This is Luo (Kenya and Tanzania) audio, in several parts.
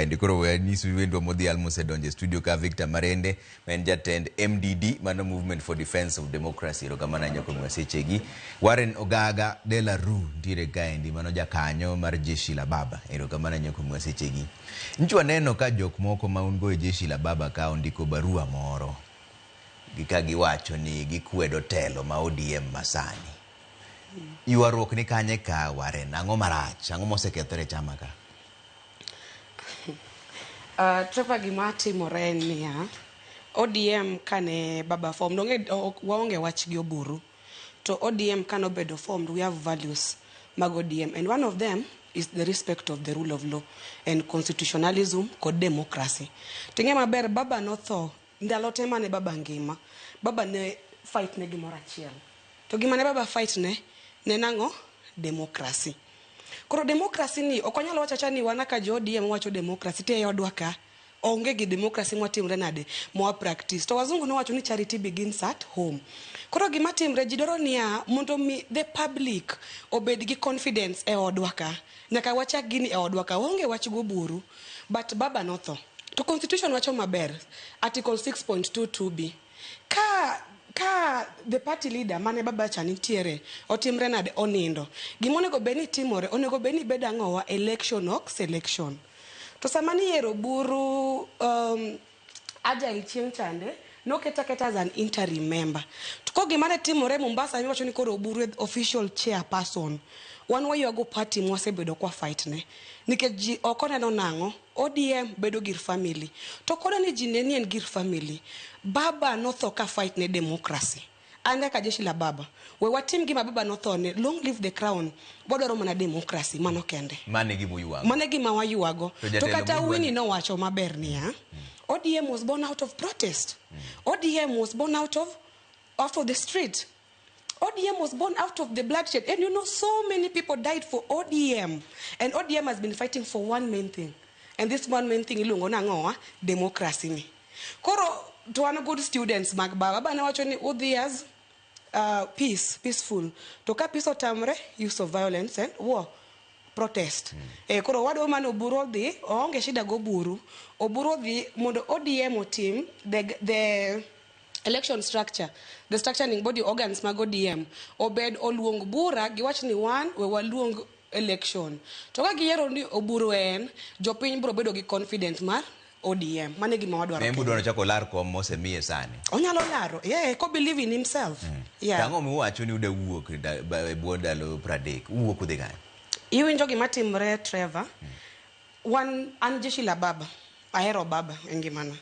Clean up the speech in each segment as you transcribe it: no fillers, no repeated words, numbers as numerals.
kaendi. Koro we anyisu wendwa modhial mosedonjo e studio ka, Victor Marende, ma en jatend MDD, mano Movement for Defense of Democracy. Erokamano ahinya kuom sechegi. Warren Ogaga de la Rue ntiere kaendi, mano jakanyo mar Jeshi la Baba. Erokamano ahinya kuom sechegi. Ncho aneno ka jok moko ma un go e Jeshi la Baba ka ondiko barua moro gi ka giwacho ni gikwedo telo ma ODM masani. Ywaruok ni kanye ka, Warren? Ang'o marach? Ang'o mosekethore e chama ka? Trevor, gima timore en niya, ODM kane baba formed, onge, waonge wach gi Oburu. To ODM kanobedo formed, we have values mag ODM, and one of them is the respect of the rule of law and constitutionalism kod democracy. Ting'e maber, baba notho ndalo te mane baba ngima, baba ne fight ne gimoro achiel. To gima ne baba fight ne nang'o? Democracy. Koro democracy ni ok wanyal wacho acha ni wan kaka jo ODM wacho democracy te e odwa ka. Onge gi democracy mwatimre nade mwa practice. To wazungu nowacho ni charity begins at home. Koro gima timre, ji dwaro niya, mondo mi the public obed gi confidence e odwa ka. Nyaka wachak gini e odwa ka. Waonge wach go Oburu. But baba notho. To constitution wacho maber, article 6.22b. Ka the party leader mane baba cha nitiere otimre nade onindo. Gima onego bed ni timore, onego bed ni bedo ang'owa election ok selection. To sama niyiero Oburu Agile chieng' chande, noket aketa as an interim member. To ko gima ne timore Mombasa, miwacho ni koro Oburu e official chairperson. Wan waywago party mwasebedo kwa fight ne. Nikech ji ok oneno nang'o, ODM bedo gir family. To koda ni ji ne ni en gir family. Baba notho ka fight ne democracy. An kaka Jeshi la Baba, we watim gima baba notho ne, long live the crown. Wadwaro mana democracy, mano kende. Mano e gima uywago. Mano e gima waywago. To To jatelo kata mudwa Winnie nowacho maber niya, ODM was born out of protest. ODM was born out of the street. ODM was born out of the bloodshed. And so many people died for ODM. And ODM has been fighting for one main thing. And this one main thing iluongo nang'owa? Democracy ni. Koro to wan good students mag baba. Baba ne wacho ni udhi as peace, peaceful. To ka peace otamre, use of violence and war. Protest. Koro wadwa mane Oburu odhi, oonge shida go Oburu. Oburu odhi mondo ODM otim the election structure, the structuring body organs mag ODM, obed oluong bura giwach ni wan we waluong election. To ka giyiero ni Oburu en, jopiny biro bedo gi confidence mar ODM. Mano e gima wadwaro. Ne budwaro chako lar kom mosemiye sani. Onyalo laro. Yeah, ko believe in himself. Yeah. Tang'o miwacho ni uda wuok e bwo ndalo 30? Uwuok udhi kanye? Iwinjo gima timre, Trevor. Wan an Jeshi la Baba. Ahero baba e ngimana.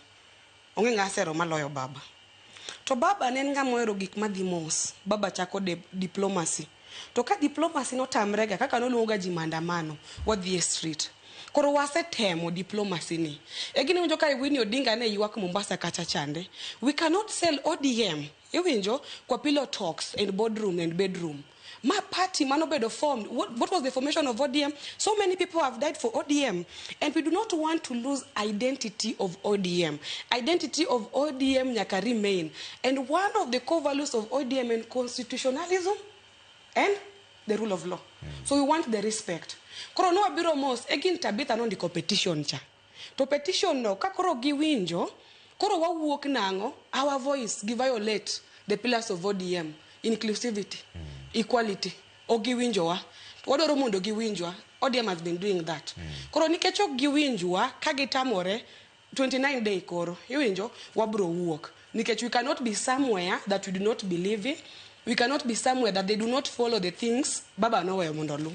Onge ng'a asero maloyo baba. To baba ne en ng'ama ohero gik madhi mos. Baba chako diplomacy. To ka diplomacy notamrega, kaka noluongo ga ji maandamano, wadhi e street. Koro wasetemo diplomacy ni. E gini winjo ka Winnie Odinga ne ywak Mombasa kacha chande. We cannot sell ODM. Iwinjo kwa pillow talks in boardroom and bedroom. Ma party manobedo formed. What was the formation of ODM? So many people have died for ODM. And we do not want to lose identity of ODM. Identity of ODM nyaka remain. And one of the core values of ODM is constitutionalism and the rule of law. So we want the respect. Koro no wabiro mos, egin Tabitha nondiko petition cha. To petition no, ka koro giwinjo, koro wawuok nang'o, our voice gi violate the pillars of ODM, inclusivity, equality, ok giwinjowa. Wadwaro mondo giwinjwa. ODM has been doing that. Koro nikech ok giwinjwa, ka gitamore, 29 day koro, iwinjo, wabro wuok. Nikech we cannot be somewhere that we do not believe in. We cannot be somewhere that they do not follow the things baba noweyo mondo olu.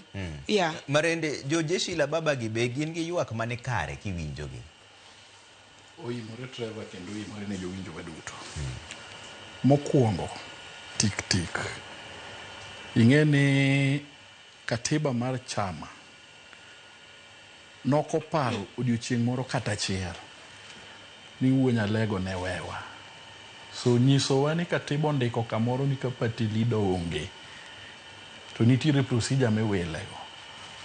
Yeah. Marende, jo Jeshi la Baba gi be gin gi ywak mane kare kiwinjogi? Oimore, Trevor, kendo oimore ne jowinjo waduto. Mokwongo, tik tik. Ing'e ni katiba mar chama nokoparo odiochieng' moro kata achiel ni Wuo Nyalego ne wewa. So nyisowa ni katiba ondiko kamoro ni ka party leader onge to nitiere procedure miwilego,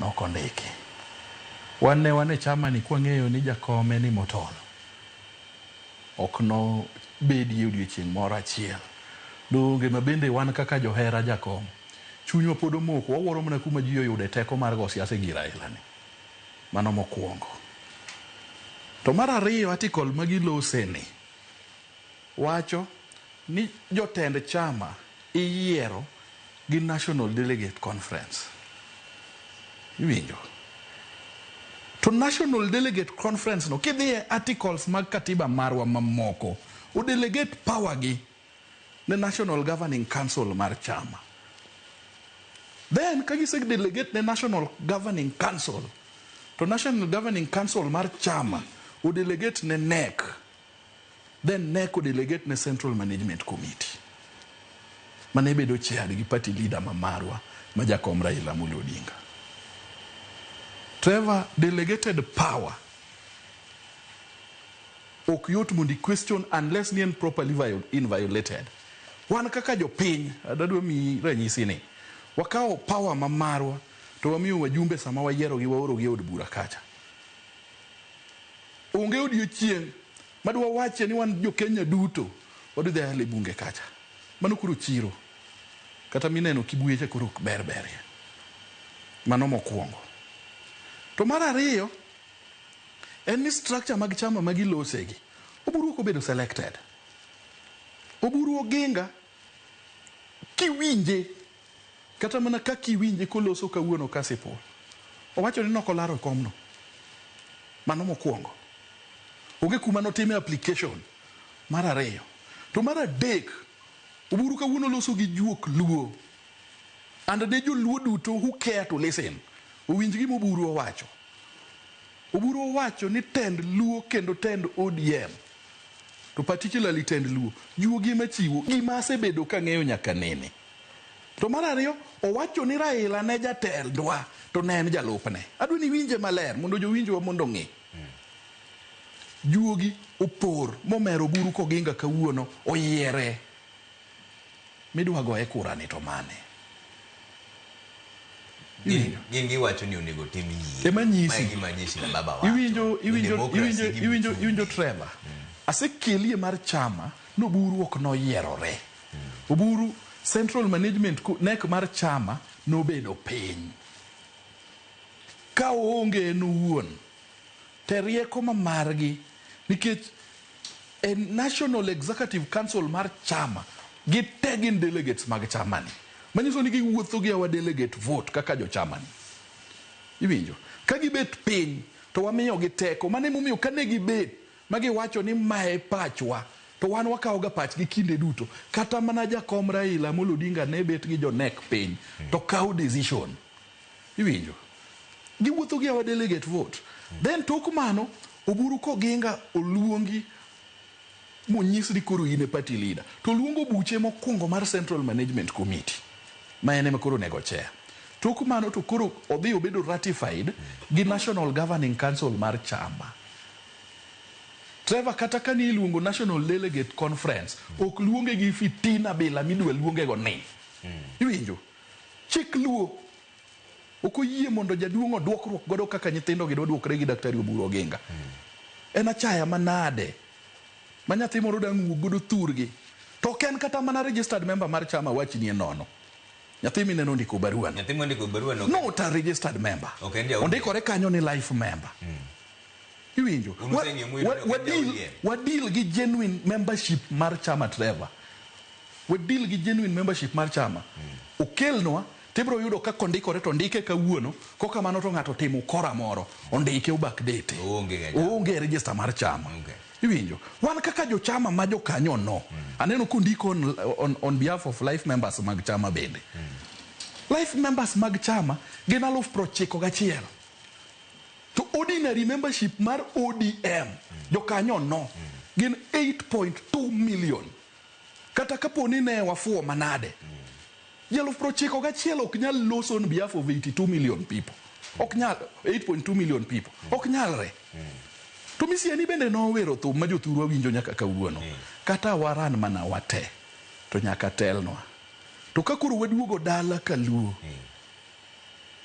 nokondiki. Wan ne wan e chama ni kwang'eyo ni jakome ni motolo ok no bedie odiochieng' moro achiel. Donge ma bende wan kaka johera jakom chunywa pod omoko, wawuoro mana kuma ji oyude teko mar go siasa e gir aila ni. Mano mokwongo. To mar ariyo, article ma gilose ni wacho ni jotend chama iyiero gi National Delegate Conference. Iwinjo? To National Delegate Conference no kidhi e articles mag katiba marwa mamoko, o delegate power gi ne National Governing Council mar chama. Then ka gise delegate ne National Governing Council, to National Governing Council mar chama o delegate ne NEC. Then NEC o delegate ne Central Management Committee. Mane bedo chaired gi party leader ma marwa ma jakom Raila Amolo Odinga. Trevor, delegated power ok yot mondo i question unless ni en properly inviolated. Wan kaka jopiny, adwa miyi ranyisi ni, wakawo power ma marwa to wamiyo wajumbe sama wayierogi waorogi e od bura kacha. Onge odiochieng' madwa wache ni wan jo Kenya duto wadhi dhi yalo e bunge kacha. Mano koro chiro. Kata mineno Kibuye cha koro ok ber berie. Mano mokwongo. To mar ariyo, en ni structure mag chama ma gilosegi, Oburu ok obedo selected. Oburu Oginga kiwinje kata mana kaka iwinje koloso kawuono Kasipul, owacho ni nokolaro komno. Mano mokwongo. Onge kuma notime application. Mar ariyo. To mar adek, Oburu kawuono loso gi juok Luo. And ne joluo duto who care to listen, owinj gima Oburu owacho. Oburu owacho ni tend Luo kendo tend ODM, to particularly tend Luo, juogi ema chiwo gima asebedo kang'eyo nyaka nene. To mar ariyo, owacho ni Raila ne jatendwa to ne en jalupne. Adwa ni iwinje maler mondo jowinjwa mondo ong'e. Juogi opor momero Oburu Koginga kawuono oyiere midwa goye kura ni to mane? Gin giwacho ni onego tim yie. Ema nyisi. Mae gima jeshi la baba wacho. Iwinjo Ni iwinjo democracy iwinjo gima iwinjo ochung' iwinjo ne. Trevor. Asekelie mar chama noburu ok noyierore. Oburu Central Management nek mar chama nobedo piny. Ka oonge en owuon te rieko ma margi nikech e National Executive Council mar chama gite gin delegates mag chama ni. Manyiso ni giwuotho gi our delegate vote kaka jochama ni. Iwinjo? Ka gibet piny to wamiyo gi teko. Mano emomiyo kane gibet ma giwacho ni mae pachwa to wan wakawo ga pachgi kinde duto. Kata mana jakom Raila Amolo Odinga ne bet gi jo NEC piny to kawo decision. Iwinjo? Giwuotho gi our delegate vote. Then tok mano, Oburu Koginga oluongi monyis ni koro in e party leader. To oluongo buche mokwongo mar Central Management Committee ma en ema koro onego chair. Tok mano to koro odhi obedo ratified gi National Governing Council mar chama. Trevor kata ka ni iluongo National Delegate Conference, ok luonge gi fitina bila midwa luonge go ni. Iwinjo? Chik Luo ok oyie mondo jaduong' oduokruok godo kaka nyithindo gi dwa duokre gi Daktari Oburu Oginga. En achaya manade ma nyathi moro dang' wuog godo thurgi to ok en kata mana registered member mar chama wachni e nono. Nyathi mineno ondiko barua no. Nyathi mondiko barua no. Not a registered member. Ok en ja ODM. Ondikore kanyo ni life member. Iwinjo? Un useng'iyo muyudo ni ok en ja ODM. Wa deal gi genuine membership mar chama Trevor. We deal gi genuine membership mar chama. Okelnwa tibiro yudo ka kondikore to ondike kawuono, kokamano to ng'ato otimo ukora moro, ondike o backdate. Oonge ga chama. Oonge e register mar chama. Okay. Iwinjo? Wan kaka jochama ma jokanyo no, aneno kondiko on behalf of life members mag chama bende. Life members mag chama gin 91,000. To ordinary membership mar ODM, jokanyo no, gin 8.2 million. Kata kapo ni ne wafuwo manade, ji 91,000 ok nyal loso on behalf of 82 million people. Ok nyal, 8.2 million people. Ok nyalre. To Misiani bende nowero thum ma jothurwa winjo nyaka kawuono. Kata waran mana wate, to nyaka telnwa. To ka koro waduogo dala kaluo,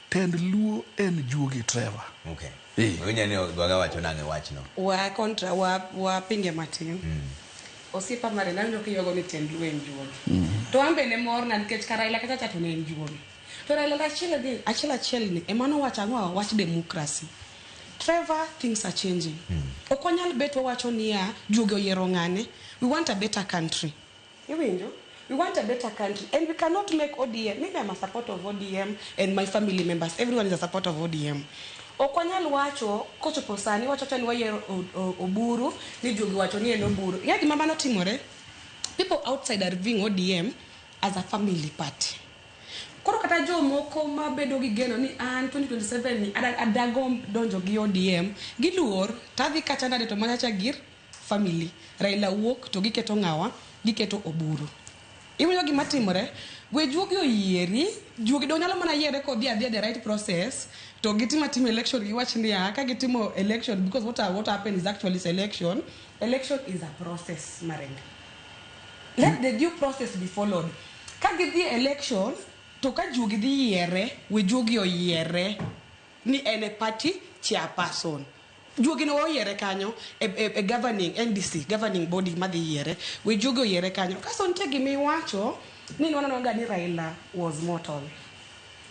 tend Luo en juogi Trevor. Okay. Winjo ni Ogaga wacho nang'e wachno? Wa kontra, wa pinge matin. Osiepa mare nawinjo kiywago ni tend Luo en juogi. To an be ne morna nikech ka Raila kacha cha to ne en juogi. To Raila achiel ni, achiel achiel ni ema nowacho ang'o wach democracy. Trevor, things are changing. Ok wanyal bet wawacho niya juogi oyiero ng'ane. We want a better country. Iwinjo? We want a better country and we cannot make ODM. Maybe I'm a supporter of ODM and my family members. Everyone is a supporter of ODM. Ok wanyal wacho kochopo sani wacho ni wayiero Oburu ni juogi wacho ni en Oburu. Ya gima mano timore? People outside are viewing ODM as a family party. Koro kata jomoko mabedo gi geno ni an 2027 ni adagomb donjo gi ODM, giluor tadhi kacha nade to machacha gir family. Raila wuok to giketo ng'awa, giketo Oburu. Iwinjo gima timore? We juogi oyieri, juogi do nyalo mana yiere kodhi adhiya the right process to gitimo atima election giwach niya ka gitimo election because what happened is actually selection. Election is a process, Marende. Let the due process be followed. Ka gidhi election to ka juogi dhi yiere, we juogi oyiere ni en e party chairperson. Juogi no oyiere kanyo e governing NDC, governing body madhi yiere, we juogi oyiere kanyo. Kasto nitie gima iwacho ni waneno ga ni Raila was mortal.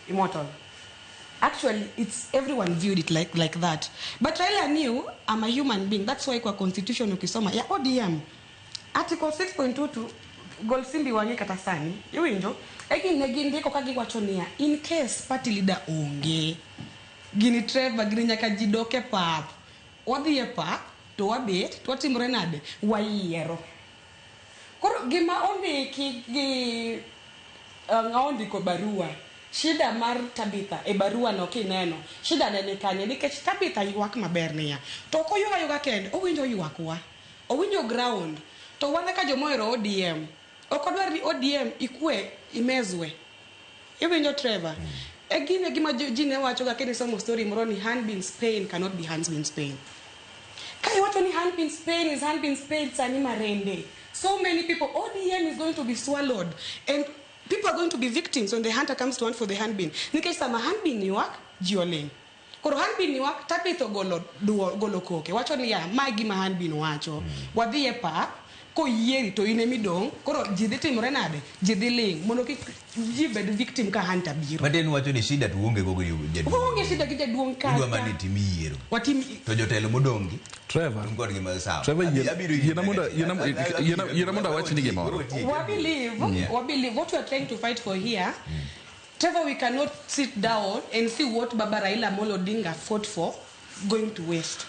Immortal. Actually, it's everyone viewed it like that. But Raila knew I'm a human being. That's why kwa constitution ukisoma ya ODM Article 6.22 gol simbi wang'e kata sani iwinjo e gin ne gindiko ka giwacho niya in case party leader onge gini Trevor gini nyaka ji dok e pap wadhi e pap to wabet to watimore nade wayiero koro gima ondiki gi ng'a ondiko barua shida mar Tabitha e barua no kineno shida ne ni kanye nikech Tabitha ywak maber niya to ok oywak ayuaga kende owinjo ywakwa owinjo ground to wan kaka jomohero ODM ok odwar ni ODM ikwe imezwe iwinjo Trevor e gine gima ji ne wacho ga kinisomo story moro ni Hanbin's pain cannot be Hansbin's pain ka iwacho ni Hanbin's pain is Hanbin's pain sani marende so many people ODM is going to be swallowed and people are going to be victims when the hunter comes to hunt for the Hanbin nikech sama Hanbin ywak ji oling koro Hanbin ywak Tabitha ogolo golo koke wacho niya ma gima Hanbin wacho wadhi e pap koyieri to in emidong' koro ji dhi timore nade ji dhi ling' mondo kik ji bed victim ka hunter biro Matin wacho ni shida to uonge go gi jaduong'. Waonge shida gi jaduong' Udwa mana kata ni tim yiero. watim To jotelo modong' gi Trevor un kodgi ma sawa. Trevor, Abiro yiena mondo awachni gimoro. We believe we believe what we are trying to fight for here. Trevor, we cannot sit down and see what Baba Raila Amolo Odinga fought for going to waste.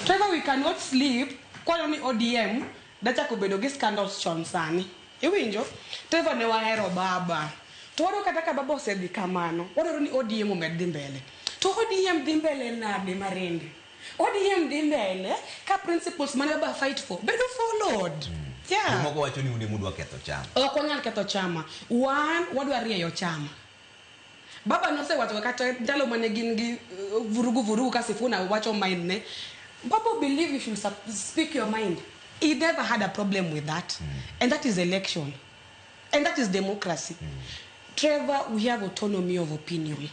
Trevor, we cannot sleep kwano ni ODM dachako bedo gi scandals chon sani. Iwinjo? Trevor ne wahero baba. To wadwaro kata ka baba osedhi kamano, wadwaro ni ODM omed dhi mbele. To ODM dhi mbele nade Marende? ODM dhi mbele ka principles mane baba fight for bedo followed. Yeah. Jomoko wacho ni un emudwa ketho chama. Ok wanyal ketho chama. Wan wadwa rieyo chama. Baba nosewacho kata ndalo mane gin gi vurugu vurugu ka Sifuna wacho mind ne. Baba believe you should speak your mind. He never had a problem with that. And that is election. And that is democracy. Trevor, we have autonomy of opinion.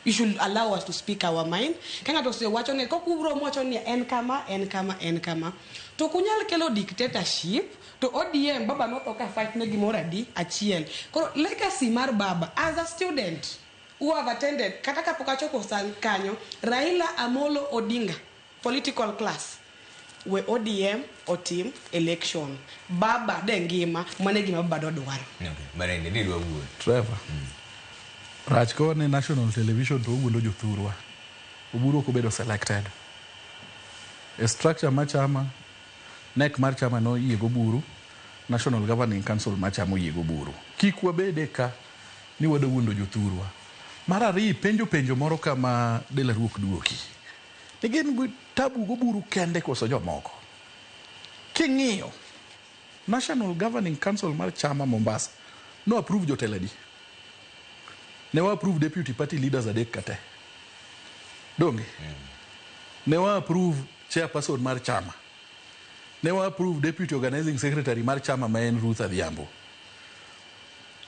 You should allow us to speak our mind. Ka ng'ato osewacho ni kokubro wacho ni en kama, en kama, en kama. To ok unyal kelo dictatorship to ODM baba notho ka fight ne gimoro adi achiel. Koro legacy mar baba as a student who have attended kata kapok achopo san kanyo Raila Amolo Odinga political class we ODM otim election. Baba de ngima mane gima baba dodwaro. Okay. Marende ni dwa wuoyo. Trevor rach ka wan e national television to wawuondo jothurwa Oburu ok obedo selected e structure mar chama NEC mar chama noyie goburu National Governing Council mar chama oyie goburu kik wabede ka ni wadwa wuondo jothurwa mar ariyo ipenjo penjo moro kama Delaru ok duoki ni gin gi tabu goburu kende koso jomoko king'iyo National Governing Council mar chama Mombasa no approve jotelo adi ne wa approve deputy party leaders adek kate donge ne wa approve chairperson mar chama ne wa approve deputy organizing secretary mar chama ma en Ruth Adhiambo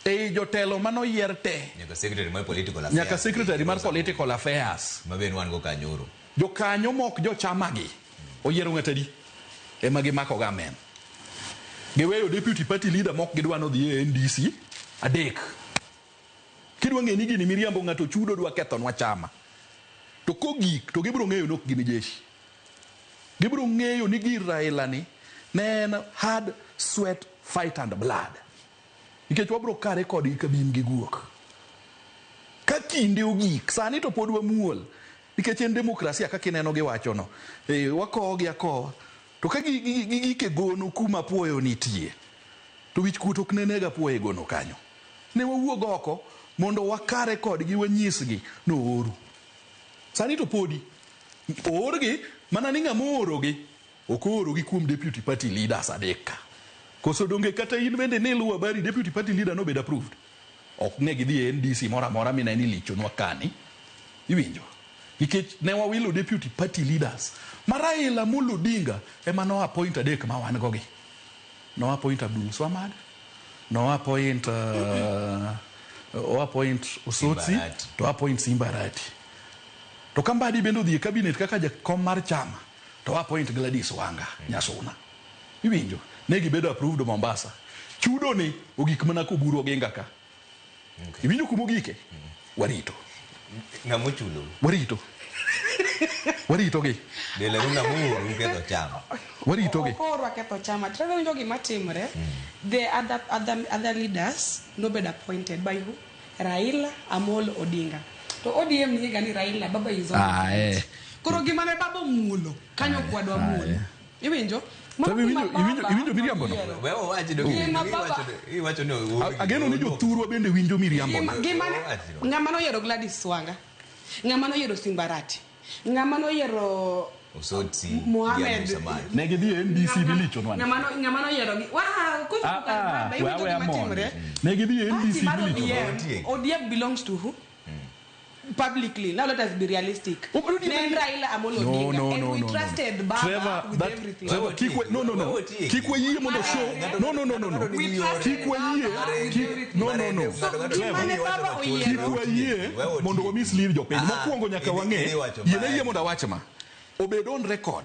ei jotelo manoyier te Nyaka secretary mar political affairs. nyaka secretary mar political affairs Ma be wan go kanyoro. jokanyo mok jochama gi oyiero ng'at adi ema gimako ga amen giweyo deputy party leader mok gidwa nodhi e NDC adek kidwa ng'e ni gini miriambo ng'ato chudo dwa kethonwa chama to kogik to gibiro ng'eyo ni ok gin jeshi Gibiro ng'eyo ni gir Raila ni ne en hard sweat, fight and blood. Nikech wabiro kare kodgi ka bim gi guok. Ka kinde ogik, sani to pod wamuol. Nikech en demokrasia kaka ineno giwachono. E, wakowogi akowa. To ka gigik e gono kuma apuoyo nitie, to wich kuot ok ne neg apuoyo e gono kanyo. Ne wawuog oko mondo wakare kodgi wanyisgi nooru. Sani to podi oorgi mana ni ng'ama oorogi ok oorogi kuom deputy party leaders adek ka. Koso donge kata in bende niluwo habari deputy party leader nobedo approved? Ok ne gidhi e NDC moro amora mine ni lichonwa kani. Iwinjo? Nikech ne wawilo deputy party leaders ma Raila Amolo Odinga ema no appoint adek ma wan go gi. No appoint Abdul Swamad, no appoint o appoint Osotsi, to appoint Simba Arati. To ka Mbadi bende odhi e cabinet kaka jakom mar chama, to appoint Gladys Wanga Nyasuna. Iwinjo? Ne gibedo approved Mombasa. Chudo ni ogik mana koburu Oginga ka. Okay. Iwinjo kuma ogike? Warito. Ng'ama ochulo? Warito. Warito gi. Delaru ng'ama ooro ketho chama. Warito gi. Ok oorwa ketho chama. Trevor winjo gima timre. The other leaders nobedo appointed by who? Raila Amolo Odinga. To ODM ng'iga ni Raila baba is on. Koro gima ne baba omulo kanyo kwadwa mulo. Iwinjo? Iwinjo miriambo no? Ageno ni jothurwa bende winjo miriambo no. Ng'ama noyiero Gladys Wanga, ng'ama noyiero Simba Arati, ng'ama noyiero Osotsi, Mohamed. Ne gidhi e NDC milichonwa. Ng'ama noyiero gi. Wa, kochopo kar baba, iwinjo gima timore? Ne gidhi e NDC milichonwa. ODM belongs to who? Publicly. Now let us be realistic. Then Raila Amolo Odinga. No, and we trusted Baba Trevor, with everything. Trevor, no. Kik wayie mondo show. No. We trusted Kik wayie. Baba with No. So, Trevor, Kik wayie mondo wa mislead jopiny. Mokwongo nyaka wang'e. Yiene yie mondo awach ma. Obed on record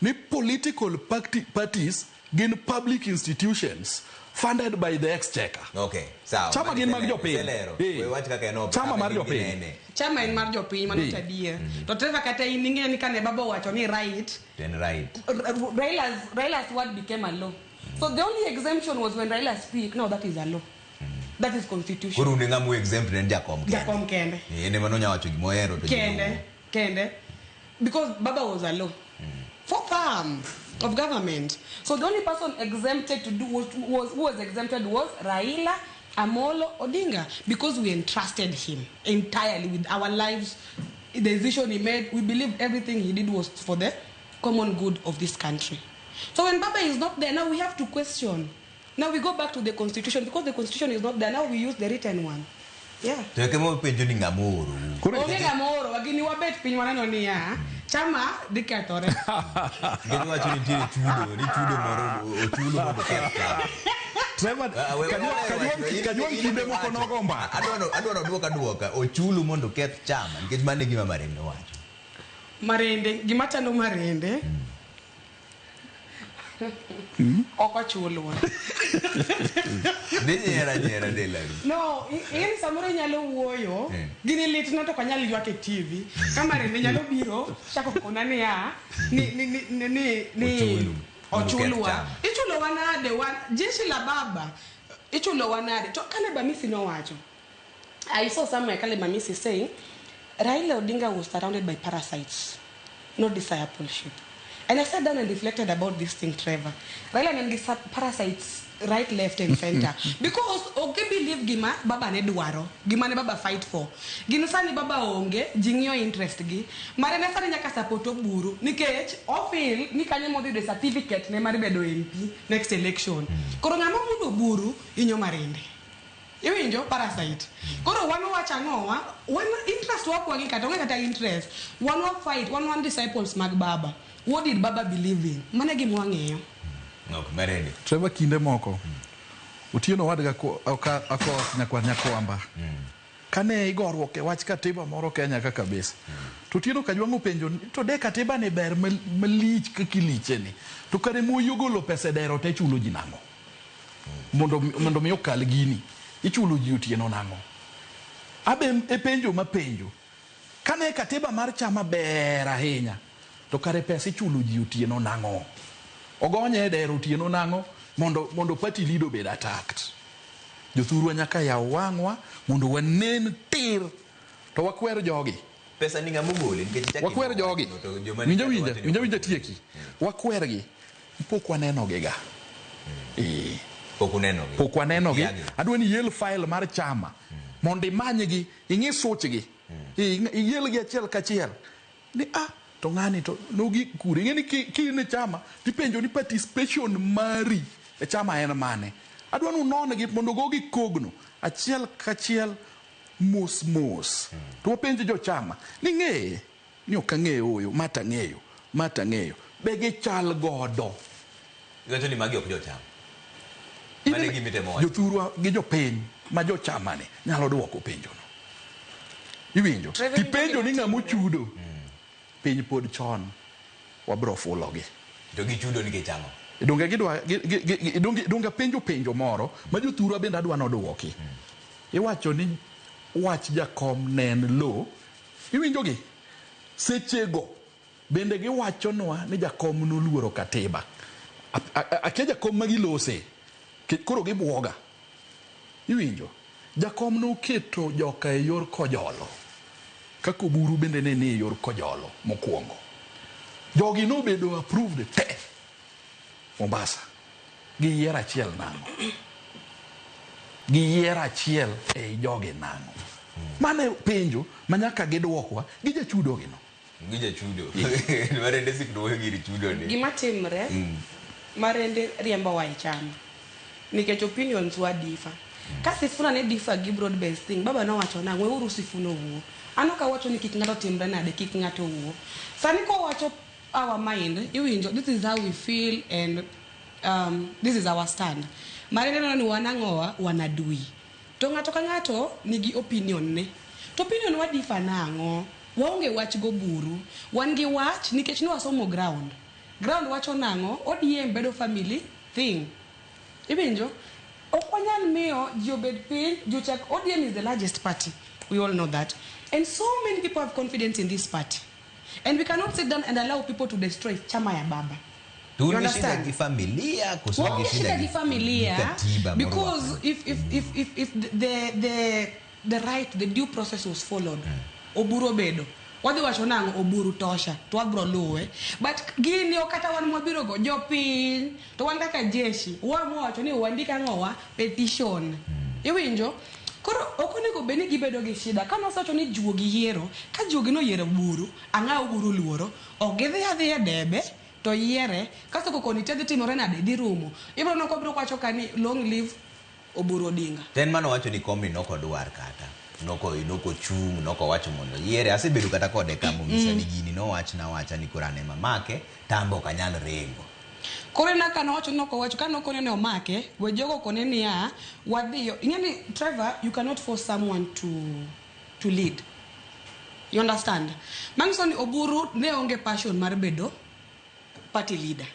ni political parties gin public institutions funded by the exchequer. Okay, sawa. Chama gin mag jopiny. Chama mar jopiny. Chama en mar jopiny mano tadier. To Trevor kata in ing'eyo ni kane baba owacho ni right. Then right. Raila's word became a law. So the only exemption was when Raila speak. No, that is a law. That is constitution. Koro ng'ama exempt en jakom kende. Jakom kende. En ema nonya wacho gima ohero to Kende. Because Baba was a law. Fourth arm of government. So the only person exempted to do who was exempted was Raila Amolo Odinga, because we entrusted him entirely with our lives. The decision he made, we believed everything he did was for the common good of this country. So when Baba is not there, now we have to question. Now we go back to the constitution, because the constitution is not there. Now we use the written one. Yeah. Onge ng'ama ooro, gini wabet piny waneno niya, chama dhi kethore. Trevor, Kajwang' kinde moko nogo mbaka. Adwaro duoka ochulu mondo keth chama, nikech mano e gima Marende owacho. Marende, gima chando Marende. Ok ochulwa. Nyiera Delaru. No, in samoro inyalo wuoyo, gini litna to ok anyal ywak e TV. Ka Marende nyalo biro, chako kona niya, ni ochulwa. Ichulowa nade? Jeshi la baba, ichulowa nade? To Caleb Amisi nowacho. I saw somewhere Caleb Amisi saying, Raila Odinga was surrounded by parasites, no discipleship. And I sat down and reflected about this thing, Trevor. Raila and these parasites right, left, and center. Because okay believe gima baba ne dwaro, gima ne baba fight for. Gino sani baba onge, jing'io interest gi. Mare ne sani nyaka support Oburu. Nikech ofil ni kanyo modhi yudo certificate ne mar bedo MP next election. Koro ng'ama mudo Oburu inyo Marende. Iwinjo parasite. Koro wan wacho ang'owa, wan interest wakwa gi kata onge kata interest. Wan wa fight, wan disciples mag baba. What did Baba believe in? Mano e gima wang'eyo. Ok, Marende. Trevor kinde moko. Otieno wadga akoth nyakwar Nyakwamba. Kane igoruok e wach katiba moro Kenya ka kabisa. To Otieno Kajwang' openjo to de katiba ni ber malich kaka iliche ni. To kare Moi ogolo pesa e dero te chulo ji nang'o? Mondo mi okal gini. Ichulo ji Otieno nang'o? Abe e penjo mapenjo. Kane katiba mar chama ber ahinya. To kare pesa ichulo ji otieno nang'o? Ogonye e dero otieno nang'o mondo party leader obed attacked. Jothurwa nyaka yaw wang'wa mondo wanen tir to wakwer jogi. Pesa ni ng'ama ogole nikech ichako Wakwer jogi. to joma Winja ni winja, wacho ni winja ok winja ogole. tieki. Wakwergi. Pok waneno gi ga. Pok unenogi. Pok wanenogi. Kiagi. Adwa ni iel file mar chama mondo imanygi, ing'i suchgi. Ielgi achiel kachiel. Ni a to ng'ani to nogik kure. Ing'e ni ki in e chama tipenjo ni participation mari e chama en mane. Adwa ni unon-gi mondo ogogi kogno achiel kachiel mos mos. To wapenj jochama ni ng'eye ni ok ang'eyo oyo ma tang'eyo ma tang'eyo be gichal godo. Iwacho ni magi ok jochama. Mano e gima itemo wacho. Jothurwa gi jopiny ma jochama ni nyalo duoko penjono. Iwinjo? Trevor, Tipenjo ni gima ng'ama timore. ochudo. Piny pod chon wabro fulogi. To gichudo nikech ang'o? Donge gidwa donge penjo penjo moro ma jothurwa bende adwa noduoki. Iwacho ni wach jakom ne en lo. Iwinjo gi? Sechego bende giwachonwa ni jakom noluoro katiba. Akia jakom ma gilose. Koro gibuoga. Iwinjo? Jakom noketo joka e yor kojolo. Kaka Oburu bende ne ni e yor kojolo mokwongo. Jogi nobedo approved te Mombasa. Giyiero achiel nang'o? Giyiero achiel ei jogi nang'o? Mano e penjo ma nyaka giduokwa gi jachudo gino. Gi jachudo. Marende sik duoyo gir chudo ni. Gima timre Marende riembo wa e chama nikech opinions wa differ. Ka Sifuna ne differ gi broad based thing, baba nowacho nang'o weuru Sifuna owuo. An ok awacho ni kik ng'ato timre nade, kik ng'ato wuo. Sani kowacho our mind, iwinjo, this is how we feel and this is our stand. Marende neno ni wan ang'owa, wan adui. To ng'ato ka ng'ato nigi opinion ne. To opinion wa differ nang'o? Waonge wach goburu. Wan gi wach nikech nwasomo ground. Ground wacho nang'o? ODM bedo family thing. Iwinjo? Ok wanyal miyo ji obed piny, ji ochak ODM is the largest party. We all know that. And so many people have confidence in this party. And we cannot sit down and allow people to destroy chama ya baba. To You un gi shida understand? gi familia koso Waonge shida gi familia katiba because if the right, the due process was followed, Oburu obedo. Wadhi wacho nang'o Oburu tosha to wabro luwe. But gini ok kata wan mwabiro go jopiny to wan kaka jeshi waamua wacho ni wandik ang'owa petition. Iwinjo? Koro ok onego bed ni gibedo gi shida. Ka nosewacho ni juogi yiero, ka juogi noyiero Oburu, ang'a Oburu luoro, ok gidhi adhiya debe to yiere, kasto koko nitie dhi timore nade, dhi rumo. Ibro neno kobiro wacho ka ni long live Oburu Odinga. To en mano wacho ni komni nokodwar kata. Noko chung', nokowacho mondo yiere. Asebedo kata kode ka monyisa ni gini nowachna awacha ni koro an ema make, to an be ok anyal ringo. Koro ina ka nowacho nokowacho, ka nokone ni omake, we jogo kone niya, wadhiyo. Ing'e ni Trevor, you cannot force someone to lead. You understand? Manyiso ni Oburu ne onge passion mar bedo party leader.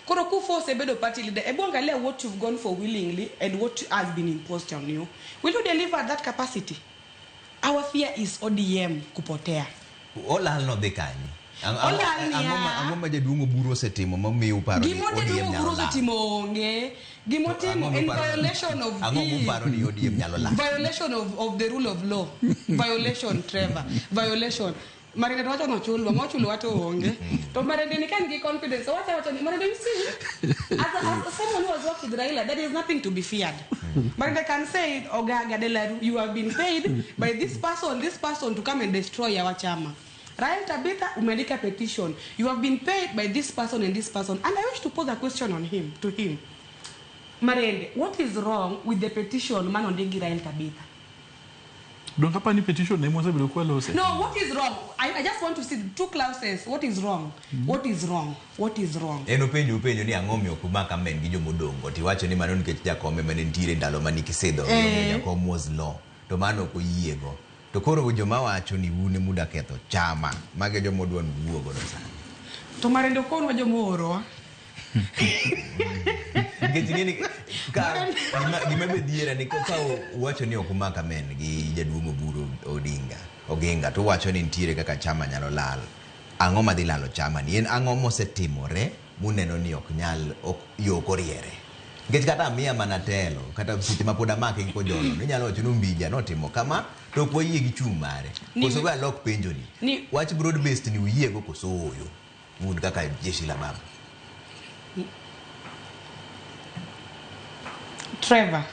Koro kuforce bedo party leader, ebu angalia what you've gone for willingly and what has been imposed on you. Will you deliver that capacity? Our fear is ODM kupotea. Olal no dhi kanye? Olal niya. Ang'o ma jaduong' Oburu osetimo mamiyo uparo ni Gima ODM jaduong' nyalo Oburu lal? osetimo onge. Gima otimo Ang'o en muparo- violation of Ang'o muparo ni ODM nyalo lal? Violation of the rule of law. Violation, Trevor. Violation. Marende to wacho nochulwa, mochulwa to onge. To Marende ni ka nigi confidence, owacho awacha ni Marende, you see, as someone who has worked with Raila, there is nothing to be feared. Marende can say, Ogaga Delaru, you have been paid by this person, this person to come and destroy our chama. Rael Tabitha, umeandika petition. You have been paid by this person and this person. And I wish to pose a question on him, to him. Marende, what is wrong with the petition man ondigi Rael Tabitha? Donge apani petition ne mwasebedo kwalose? No, what is wrong? I just want to see two clauses. What is wrong? What is wrong? What is wrong? En openjo ni ang'o miyo ok umak amen gi jomodongo tiwacho ni mano nikech jakome mane nitiere ndalo mane kisidho jakom was law to mano ok oyiego to koro joma wacho ni un emuda ketho chama mage joma odwa ni uwuo godo sani. To Marende okonwa joma oorowa. Nikech ing'e ni ka gima be dhiera ni ka uwacho ni ok umak amen gi jaduong' Oburu Odinga Oginga to uwacho ni nitiere kaka chama nyalo lal. Ang'o madhi lalo chama ni? En ang'o mosetimore muneno ni ok nyal ok yo ok oriere? Nikech kata amiya mana telo, kata seche ma pod amake gi Kojolo, ninyalo wacho ni Ombija notimo kama to ok wayie gi chung' mare. Koso we alok penjo ni. Wach broad based ni uyiego koso ooyo? Un kaka jeshi la baba. Trevor.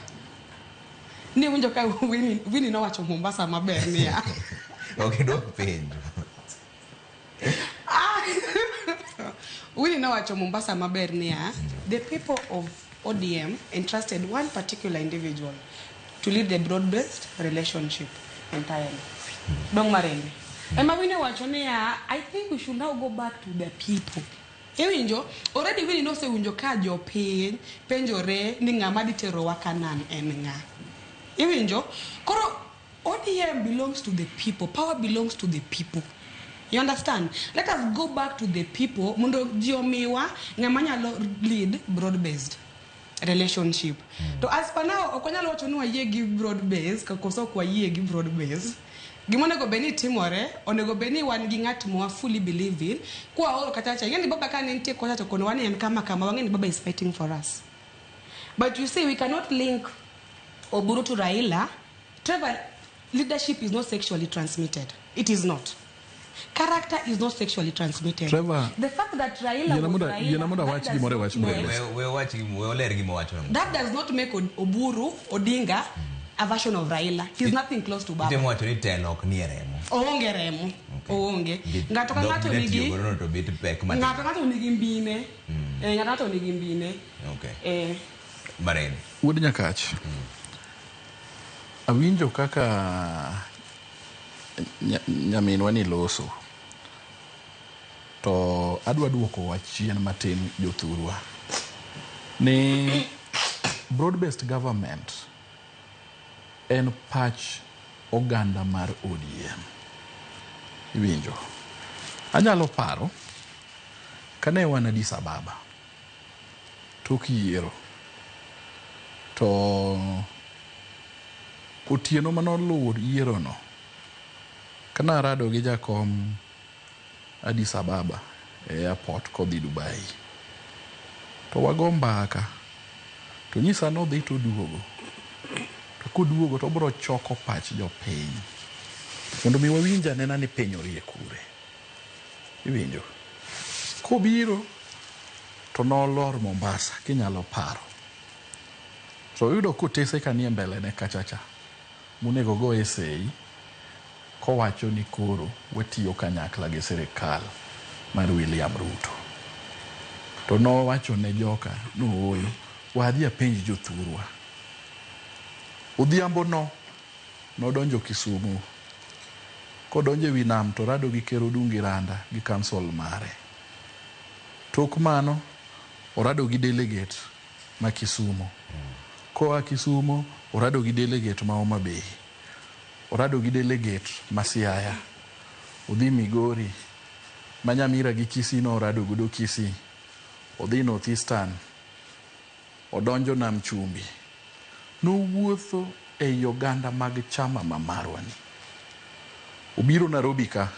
Ni winjo ka Winnie, Winnie nowacho Mombasa maber niya. Ok idwok penjo. Winnie nowacho Mombasa maber niya, the people of ODM entrusted one particular individual to lead the broad-based relationship entirely. Dong Marende. Ema Winnie owacho niya, I think we should now go back to the people. Iwinjo, already Winnie nosewinjo ka jopiny penjore ni ng'ama dhi terowa Canaan en ng'a. Iwinjo, koro ODM belongs to the people. Power belongs to the people. You understand? Let us go back to the people mondo ji omiwa ng'ama nyalo lead broad based relationship. To as per now ok wanyal wacho ni wayie gi broad based koso ok wayie gi broad based. Gima onego bed ni timore, onego bed ni wan gi ng'at ma fully believe in. Kwaoro kata cha, ing'e ni baba ka ne nitie kocha to konowa ni en kama kama, wang'e ni baba is fighting for us. But you see, we cannot link Oburu to Raila. Trevor, leadership is not sexually transmitted. It is not. Character is not sexually transmitted. Trevor, the fact that Raila was Raila, yiena mondo awach gimoro e wach broad-based. We wach we oler gima owacho. That does not make Oburu Odinga a version of Raila. He's nothing close to Baba. Itemo wacho ni telo ok nie remo. Oonge remo. Oonge. Ng'ato ka ng'ato nigi godo to bet pek matin. Ng'ato ng'ato nigi mbine. Ng'ato ng'ato nigi mbine. Okay. Marene. Wuod Nyakach. Awinjo kaka nyaminwa ni loso. To adwa duoko wach chien matin jothurwa. Ni broad-based government en pach oganda mar ODM. Iwinjo. Anyalo paro kane wan Addis Ababa tok yiero to otieno manoluwo yiero no kana arado gi jakom Addis Ababa e airport kodhi Dubai to wago mbaka to nyisa nodhi to oduogo to koduogo to obiro choko pach jopiny mondo mi wawinj anena ni piny orie kure. Iwinjo. Kobiro to nolor Mombasa kinyalo paro. To oyudo kotese kanie mbele ne kachacha monego goye sei kowacho ni koro watiyo kanyakla gi sirikal mar William Ruto. To nowacho ne joka nooyo wadhi apenj jothurwa. Odhiambo no nodonjo Kisumu. Kodonjo e wi nam to rado gi Ker Odungi Randa gi council mare. Tok mano orado gi delegate ma Kisumu. Koa Kisumu orado gi delegate ma Homa Bay. Orado gi delegate ma Siaya. Odhi Migori. Ma Nyamira gi Kisii no orado godo Kisii. Odhi North Eastern. Odonjo Nam Chumbi. Nowuotho ei oganda mag chama ma marwa ni. Obiro Nairobi ka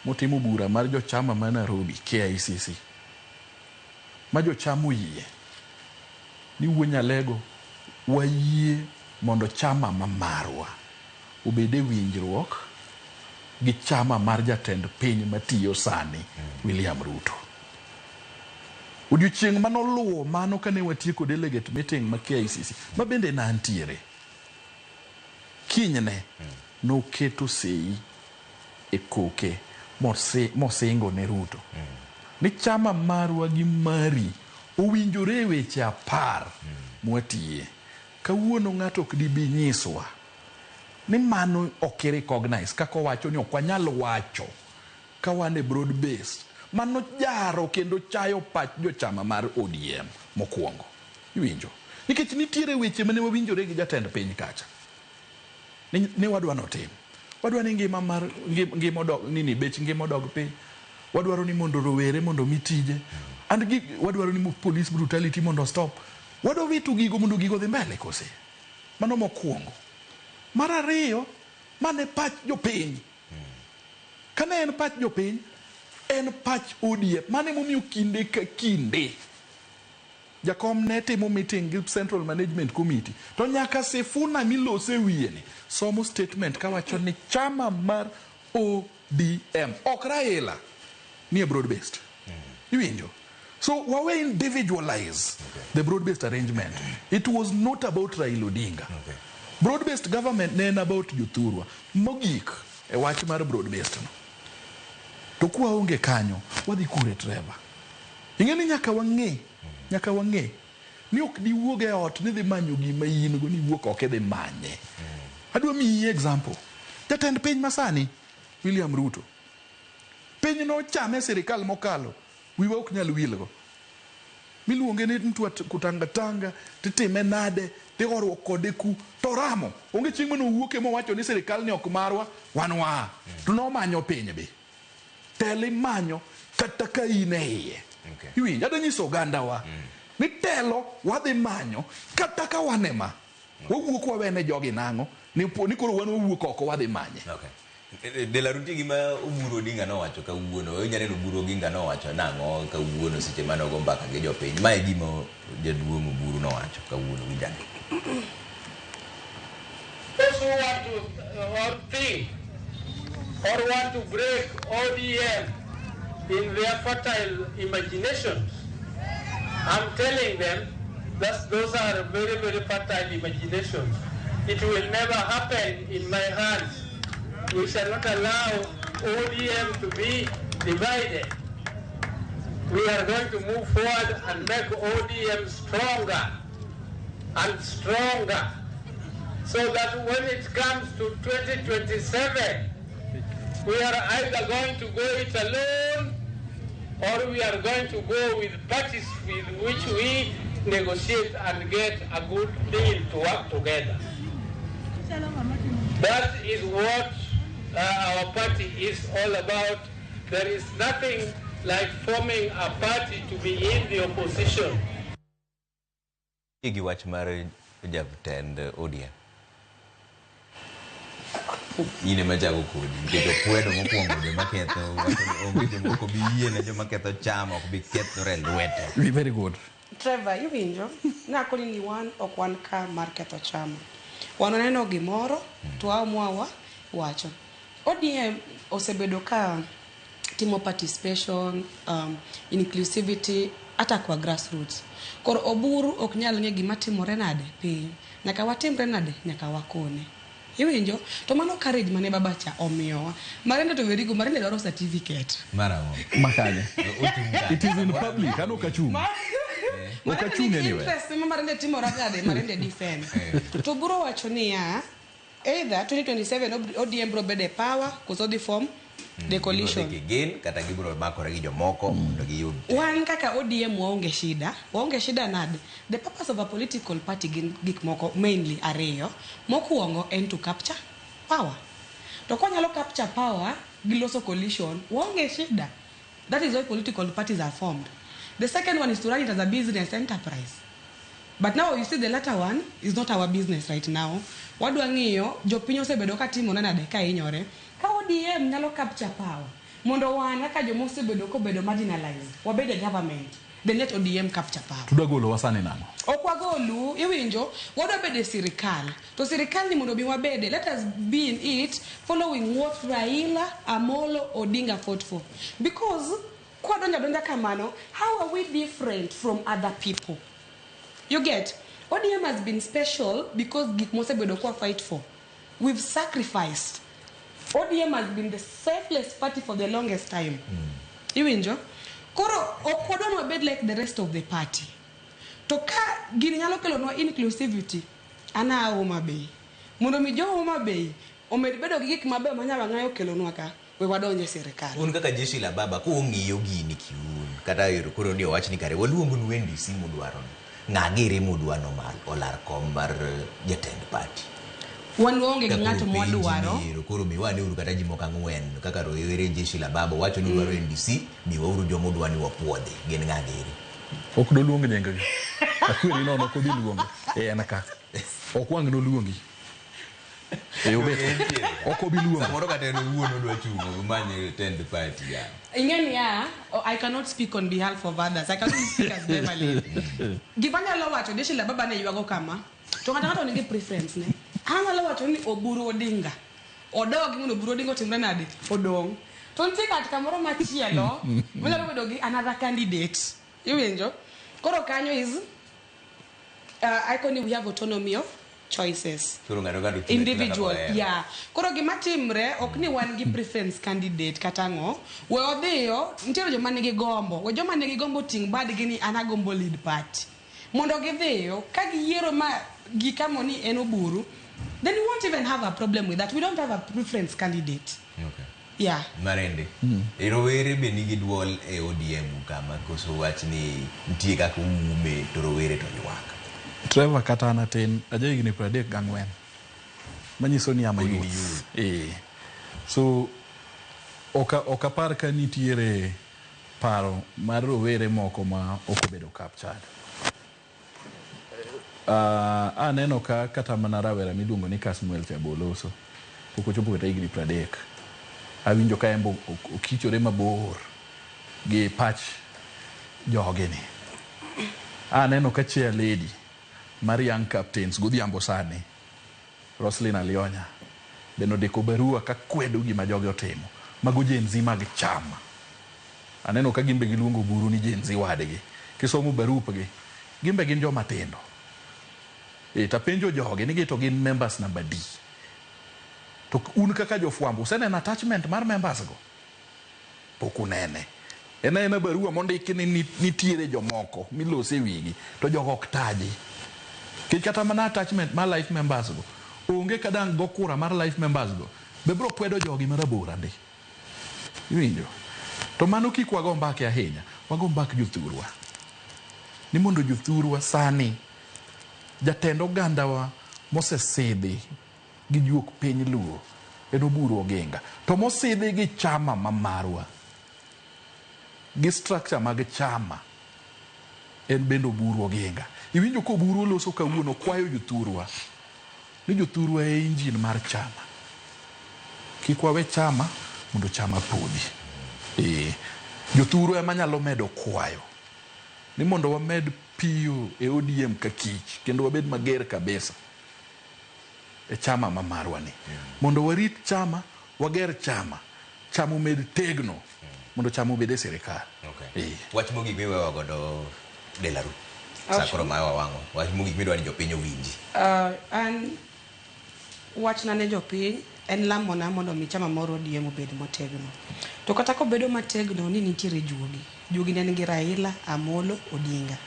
motimo bura mar jochama ma Nairobi KICC. Ma jochama oyie ni Wuo Nyalego wayie mondo chama ma marwa obed e winjruok gi chama mar jatend piny matiyo sani William Ruto. Odiochieng' manoluwo mano kane watieko delegate meeting ma KICC ma bende nantiere. Kinyne noketo sei e koke mosingo ne Ruto. Ni chama marwa gi mari owinjore e weche 10 mwatiye. Kawuono ng'ato ok dibi nyiswa ni mano ok i-recognize kaka owacho ni ok wanyal wacho ka wan e broad based. Mano jaro kendo chayo pach jochama mar ODM mokwongo. Iwinjo? Nikech nitiere weche mane wawinjore gi jatend piny kacha. Ni wadwa notim. Wadwa ni ngima mar ngima odog nini bech ngima odog piny. Wadwaro ni mondo rowere mondo mi tije. And gi wadwaro ni police brutality mondo stop. Wadwa wito gigo mondo gigo dhi mbele kose. Mano mokwongo. Mar ariyo, mane pach jopiny. Kane en pach jopiny, En pach ODM. Mano emomiyo kinde ka kinde jakom ne timo meeting gi Central Management Committee to nyaka Sifuna milose wiye ni somo statement kawacho ni chama mar ODM ok Raila nie broad based. Iwinjo? So wawe individualize the broad based arrangement. It was not about Raila Odinga. Broad based government ne en about jothurwa. Mogik e wach mar broad based no. To kwaonge kanyo, wadhi kure Trevor? Ing'e ni nyaka wang'e, nyaka wang'e ni ok diwuog e ot ni dhi manyo gima in go ni iwuok oko idhi manye. Adwa miyi example. Jatend piny masani, William Ruto, piny nochame sirikal mokalo, wiwa ok nyal wilgo. Miluonge ni mtu kutangatanga, titime nade, tigoruok kode ku, to ramo. Onge chieng' mane owuoke mowacho ni sirikal ni ok marwa, wan waa. To nomanyo piny be. Telo imanyo kata ka in e iye. Iwinjo? Adwa nyiso ogandawa ni telo wadhi manyo kata ka wan ema. Wawuok wawene jogi nang'o? Ni, ni koro wan wawuok oko wadhi manye. Okay. Dela nitie gima Oburu Odinga nowacho kawuono. Inya neno Oburu Oginga nowacho nang'o kawuono seche mane ogo mbaka gi jopiny. Mae e gima jaduong' Oburu nowacho kawuono winjane. Those who want to or think or want to break ODM in their fertile imaginations, I'm telling them that those are very, very fertile imaginations. It will never happen in my hands. We shall not allow ODM to be divided. We are going to move forward and make ODM stronger and stronger, so that when it comes to 2027, we are either going to go it alone or we are going to go with parties with which we negotiate and get a good deal to work together. That is what our party is all about. There is nothing like forming a party to be in the opposition. Gi wach mar jatend ODM. In ema chako kodi nikech okwedo mokwongo joma ketho onge joma ok obi yie ne joma ketho chama ok bi kethore e lwete. Very good. Trevor, iwinjo? Nakoni ni wan ok wan ka mar ketho chama. Wan waneno gimoro to waamua wacho. ODM osebedo ka timo participation, inclusivity hata kwa grassroots. Koro Oburu ok nyal ng'e gima timore nade piny. Nyaka watimre nade? Nyaka wakone. Iwinjo? To mano courage mane baba cha omiyowa. Marende to werigo, Marende dwaro certificate. Mar ang'o? Makanye. Ochung' kanye? It is in public, an ok achung'. Ok Marende achung' nigi anywhere. interest ma Marende timore nade, Marende defend. To Oburu wacho niya, either 2027 ODM biro bedo e power koso dhi form the coalition. Gibiro dhi gigin kata gibiro makore gi jomoko mondo giyud. Wan kaka ODM waonge shida. Waonge shida nade? The purpose of a political party gin gik moko mainly ariyo. Mokwongo en to capture power. To kwanyalo capture power gi loso coalition, waonge shida. That is why political parties are formed. The second one is to run it as a business enterprise. But now you see the latter one is not our business right now. Wadwa ng'iyo jopiny osebedo ka timore nade ka hinyore. Ka ODM nyalo capture power mondo wan kaka joma osebedo kobedo marginalized wabed e government, then let ODM capture power. Tudwa golowa sani nang'o? Ok wagolu, iwinjo, wadwa bedo e sirikal. To sirikal ni mondo mi wabede, let us be in it following what Raila Amolo Odinga fought for. Because kwadonjo adonja kamano, how are we different from other people? You get? ODM has been special because gik mosebedo kwa fight for. We've sacrificed. ODM has been the selfless party for the longest time. Iwinjo? Koro ok wadwa ni wabed like the rest of the party. To ka gini nyalo kelonwa inclusivity, an aa Homa Bay. Mondo mi jo Homa Bay omed bedo gi gik mabeyo ma Nyawang'ayi okelonwa ka, we wadonj e sirikal. Un kaka jeshi la baba kung'iyo gini kiun kata ero koro ni owach ni kare waluongonu NDC mudwaro no. Ng'a giri mudwa no mar olar kom mar jatend party. Wan waonge gi Ka koro ng'ato penji mwadwaro. ni ero koro miwane uru kata ji moko ang'wen kaka rowere jeshi la baba wacho ni udwaro NDC miwauru joma udwa ni wapuodhi gin ng'a giri. Ok doluong nying gi. Akweri nono ok odhi luongo. E en ka. Ok wang' noluongi. E obet. Ok obi luongo. Samoro kata en owuon odwa chungo omany tend party ya. Ing'e niya, oh, I cannot speak on behalf of others. I cannot speak as Beverly. Gima anyalo wacho, Deshila baba ne ywago kama. To ng'ato ng'ato nigi preference ne. An anyalo wacho ni Oburu Odinga. Odogi mondo Oburu Odinga otimre nade? Odong'. To nitie kat kamoro machielo manyalo bedo gi another candidate. Iwinjo? Koro kanyo is I we have autonomy of choices. Koro ng'ato ng'ato chung' Individual, kaka ohero. Yeah, koro gima timre ok ni wan gi preference candidate kata ang'o. We odhiyo nitiere joma nigi gombo, we joma nigi gombo ting' badgi ni an agombo lead party mondo gidhiyo ka giyiero ma gikamo ni en Oburu, then we won't even have a problem with that. We don't have a preference candidate. Yeah. Marende. Rowere be nigi duol e ODM kama koso wach ni nitie kaka uume to rowere to ywak? Trevor, kata an atin, aja higni 34. Manyiso ni am a Pod in youth. So ok apar ka nitiere paro mar rowere moko ma ok obedo captured. Aneno ka kata mana rawera miluongo ni Kasmuel Chaboloso pok ochopo kata higni 30. Awinjo ka en be okichore mabor gi pach jogini. Aneno ka chair lady mar Young Captains godhiambo sani, Roslyn Alionya, bende ondiko barua ka kwedo gima jogi otimo. Mago Gen Z mag chama. Aneno ka gin be giluongo Oburu ni Gen Z wadgi. Kisomo barupgi, gin be gin joma tindo. Tapenjo jogi ni to gin members number D. To un kaka jofwambo useneno attachment mar members go? Pok unene. En aena barua mondiki ni nitiere jomoko milose wigi to jogo ok taji. Nikech kata mana attachment mar life members go onge ka dang' go kura mar life members go be biro kwedo jogi marabora ndi. Iwinjo? To mano kik wago mbaka ahinya, wago mbak jothurwa. Ni mondo jothurwa sani jatend ogandawa mosesidhi gi juok piny Luo en Oburu Oginga. To mosidhi gi chama ma marwa, gi structure mag chama, en bende Oburu Oginga. Iwinjo ka Oburu oloso kawuono kwayo jothurwa ni jothurwa e engine mar chama. Kik wawe chama mondo chama podhi. Jothurwa ema nyalo medo kwayo ni mondo wamed piyo e ODM ka kich kendo wabed mager kabisa e chama ma marwa ni. Mondo warit chama, wager chama, chama omed tegno mondo chama obed e sirikal. Wach mogik miwewa godo Delaru. Sa koro ma wawang'o. Wach mogik midwa ni jopiny owinji. An wachna ne jopiny en lamona mondo mi chama mar ODM obed motegno. To kata kobedo mategno ni nitiere juogi. Juogi ne nigi Raila Amolo Odinga.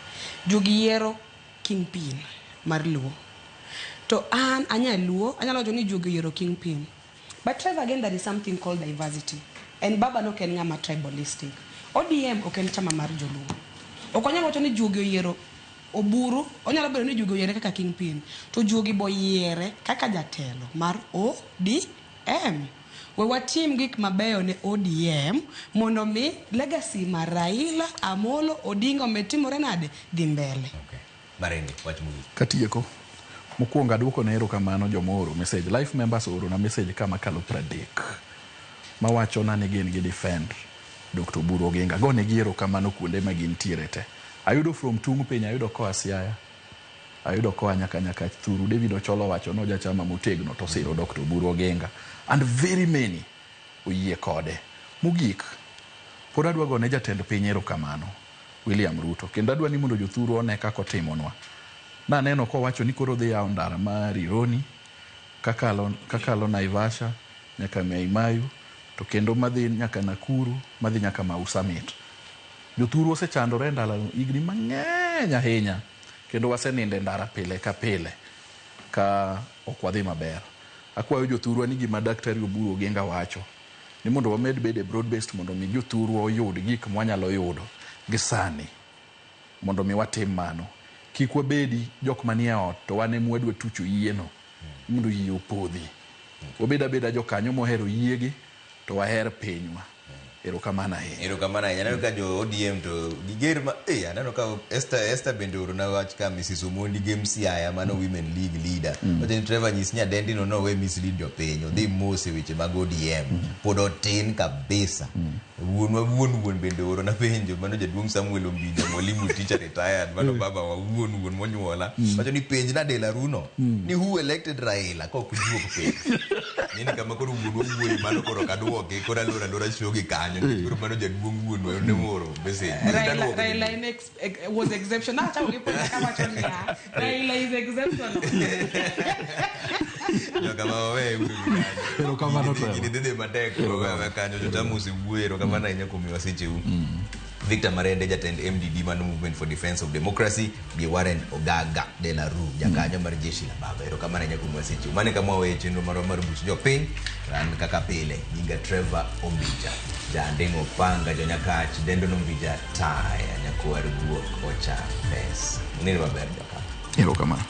Juogi yiero kingpin mar Luo. To an anyaluo, anyalo wacho ni juogi oyiero kingpin. But Trevor, again, there is something called diversity. And baba no ok en ng'ama tribalistic. ODM ok en chama mar joluo. Ok wanyal wacho ni juogi oyiero Oburu, onyalo bedo ni juogi oyiere kaka kingpin, to juogi bo yiere kaka jatelo mar ODM. We watim gik mabeyo ne ODM mondo mi legacy mar Raila Amolo Odinga omed timore nade dhi mbele. Marende, wach mogik. Katieko, mokwongo aduoko ne erokamano joma ooro message. Life members oorona message kama kalo 30 mawachona ni gin gi defend Dr. Oburu Oginga. Agonegi erokamano kuonde ma gintiere te. Ayudo from tung' piny, ayudo koa Siaya, ayudo koa nyaka Nyakach Thuru. David Ocholo owacho ni oja chama motegno to osiro Dr. Oburu Oginga. And very many oyie kode. Mogik, pod adwa gone jatend piny erokamano, William Ruto. Kendo adwa ni mondo jothuru one kaka otimonwa. Naneno kowacho ni koro odhi yawo ndara mar Rironi, kakalo Naivasha, nyaka Mai Mahiu, to kendo madhi nyaka Nakuru, madhi nyaka Mau Summit. Jothuru osechandore e ndalano higni mang'eny ahinya, kendo wasenindo e ndara pile ka pile ka ok wadhi maber. Akwayo jothurwa ni gima Daktari Oburu Oginga wacho ni mondo wamed bedo e broad based mondo mi jothurwa oyud gik mwanyalo yudo gi sani, mondo mi watim mano. Kik wabedi jok manie ot to wan ema wadwa tucho yieno mondo yie opodhi. Wabed abeda jokanyo mohero yiegi to waher pinywa. Erokamano ahinya. Erokamano ahinya. Aneno ka jo ODM to giger ma eh aneno ka Esther bende oorona wach ka Mrs. Omondi Game Siaya mano Women League leader. Wacho ni Trevor nyis nyadendi no nowe mislead jopiny odhi mos e weche mag ODM. Pod otin kabisa. Wuonwa wuon wuon bende oorona penjo mano jaduong' Samuel Ombija mwalimu teacher retired mano baba wa wuon wuon monyuola. Wacho ni penj na De La Runo ni who elected Raila ka ok ojuok piny. Nini kama koro wuonwa wuoyi mano koro ok aduoke koro aloro alora shogi kanyo nikech koro mano jaduong' wuonwa ne ooro message. Raila was exceptional. Achako gi point kawacho niya, Raila is exceptional. Joka ma wawe uru gi kanyo. Erokamano, Trevor. Gini dhi dhi matek koro wawe kanyo jotamusi wuoyo erokamano ahinya kuom miwa secheu. Victor Marende jatend MDD mano Movement for Defense of Democracy gi Warren Ogaga de la Rue jakanyo mar Jeshi la Baba erokamano ahinya kuom miwa secheu. Mano e kama waweyo chenro marwa mar buch jopiny. An kaka pile nyinga Trevor Ombija janding'o panga jonyakach dendo nombija taya nyakwar guok ocha pesa. Unindo maber joka. Erokamano.